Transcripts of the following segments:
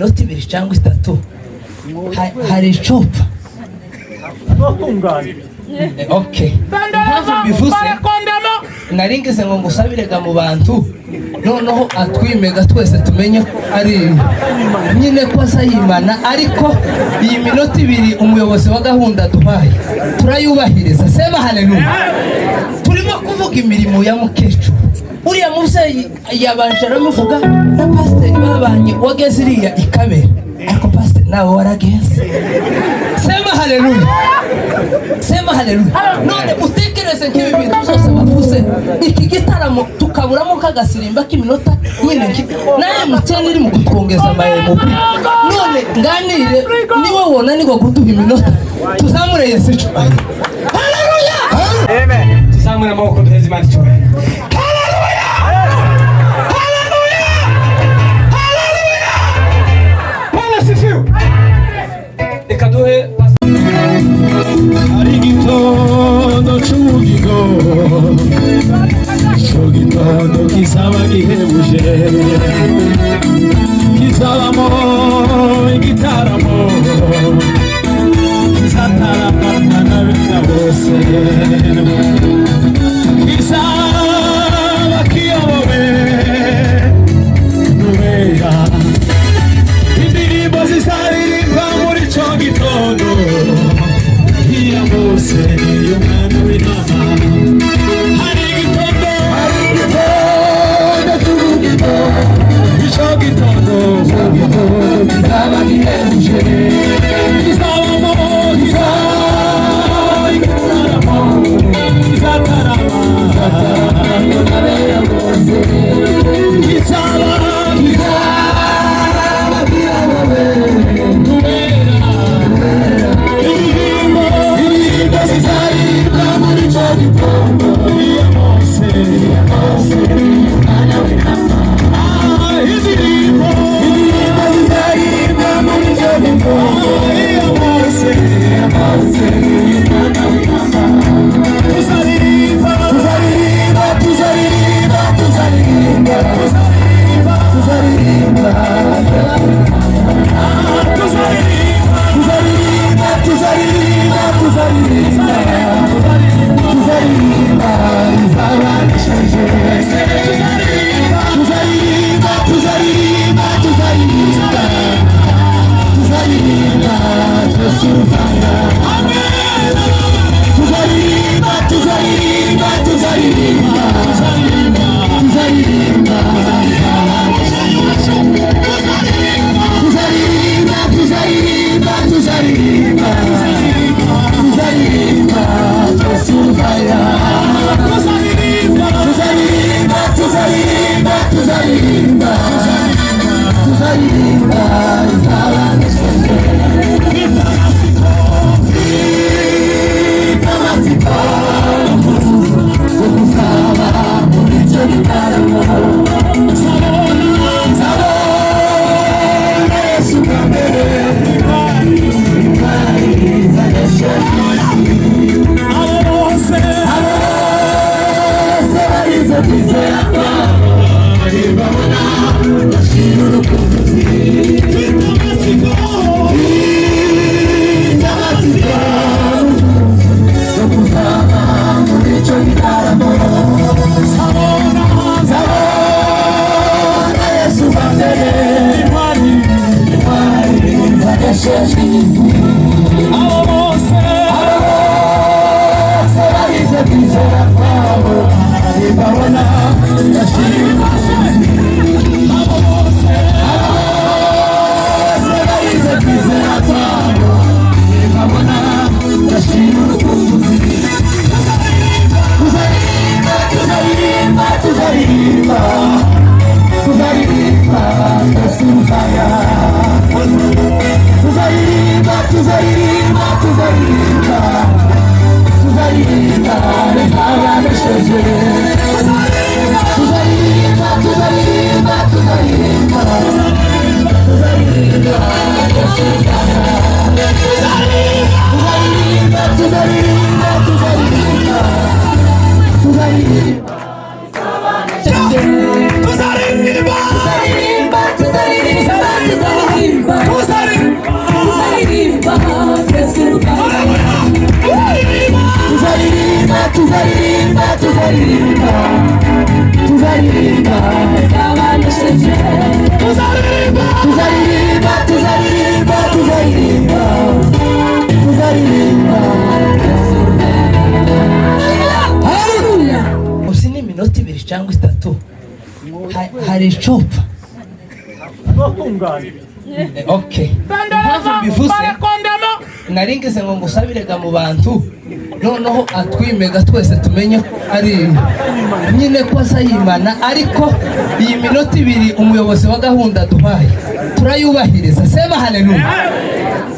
Nk'iminota 2 cyangwa 3 hari icupfa. Okay, impamvu mbivuze, nari ngize ngo ngusabirega mu bantu, noneho atwimega twese tumenye ko ari nyine ko azayimana. Ariko iyi minota 2 umuyobozi wa gahunda duhaye turayubahiriza. Sema haleluya. Turimo kuvuga imirimo ya mukecuru. Uriya mubyeyi yabanje aramuvuga na pasiteri babanye wageze iriya ikabera, ariko pasiteri nawe warageze. Sema haleluya, sema haleluya. None utekereze nk'ibi bintu byose bavuze, iki gitaramo tukaburamo k'agasirimba k'iminota nyine na MTN iri mu kutwongeza ama MB. None nganire niwe wonanirwa kuduha iminota. Tuzamure Yesu icyubahiro. Haleluya. Tuzamure amaboko, duheze Imana icyubahiro. Haleluya, haleluya, haleluya! Bwana asifiwe. Reka duhe Hari igitondo c'ubugingo, ico gitondo kizaba gihebuje, kizabamo igitaramo, kizataramana n'abera bose, kizaba kiyobowe n'uwera. Indirimbo zizaririmbwa muri ico gitondo, iya Mose, y'umwana w'intama. Hari igitondo, hari igitondo cy'ubugingo, ico gitondo, ico gitondo kizaba gihebuje, kizabamo, kizaba igitaramo, kizatarama n'abera bose, kizaba, kizaba kiyobowe n'uwera. Indirimbo, indirimbo zizaririmbwa muri ico gitondo, iya Mose, iya Mose, umwana w'intama. Ah, indirimbo, indirimbo zizaririmbwa muri ico gitondo, iya Mose, iya Mose, umwana w'intama. Tuzaririmba, tuzaririmba, tuzaririmba, tuzaririmba, tuzaririmba, tuzaririmba, tuzaririmba, tuzaririmba, tuzaririmba, tuzaririmba, izabanesheje. Tuzaririmba, tuzaririmba, tuzaririmba, tuzaririmba, tuzaririmba, tuzaririmba, tuzaririmba, tuzaririmba, tuzaririmba, tuzaririmba, tuzaririmba, tuzaririmba, tuzaririmba, tuzaririmba, tuzaririmba, tuzaririmba, tuzaririmba, tuzaririmba, izabanesheje. Amatsiko yo kuzaba muri icyo gitaramo, nzabona Yesu bwa mbere, intwari zanesheje. Abo bose, abo bose barize kwizera kwabo, babona bashira urukumbuzi. Mfite amatsiko, mfite amatsiko yo kuzaba muri icyo gitaramo, nzabona, nzabona Yesu bwa mbere, intwari, intwari zanesheje isi. Abo bose, abo bose barize kwizera kwabo, babona bashira abo bose, bose barize kwizera kwabo, babona bashira urukumbuzi. Tuzaririmba, tuzaririmba, tuzaririmba, tuzaririmba, tuzaririmba, tuzaririmba, tuzaririmba, tuzaririmba, tuzaririmba, izabanesheje. Tuzaririmba, tuzaririmba, tuzaririmba, tuzaririmba, tuzaririmba, tuzaririmba, tuzaririmba, tuzaririmba. Tuzaririmba, tuzaririmba, tuzaririmba, tuzaririmba. Tuzaririmba. Tuzaririmba twese. Tuzaririmba. Tuzaririmba, tuzaririmba, tuzaririmba, tuzaririmba, Twabanesheje. Tuzaririmba. Tuzaririmba, tuzaririmba, tuzaririmba, tuzaririmba. Haleluya! Uzi n'iminota 2 cyangwa 3 hari icupfa. Okay, impamvu mbivuze, nari ngize ngo ngusabirega mu bantu, noneho atwimega twese tumenye ko ari nyine ko azayimana. Ariko iyi minota 2 umuyobozi wa gahunda duhaye turayubahiriza. Sema haleluya.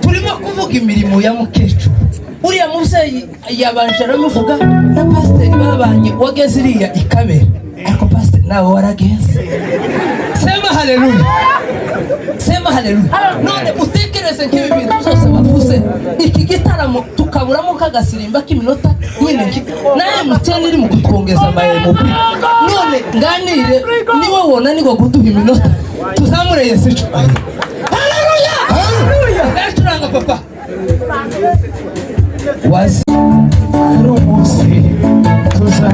Turimo kuvuga imirimo ya mukecuru. Uriya mubyeyi yabanje aramuvuga na pasiteri babanye wageze iriya ikabera, ariko pasiteri nawe warageze. Sema haleluya, sema haleluya. None utekereze nk'ibi bintu byose bavuze, iki gitaramo tukaburamo k'agasirimba k'iminota nyine na MTN iri mu kutwongeza ama MB. None nganire niwe wonanirwa kuduha iminota. Tuzamure Yesu icyubahiro. Haleluya, haleluya. Ndacuranga papa wazi. Hari umunsi tuza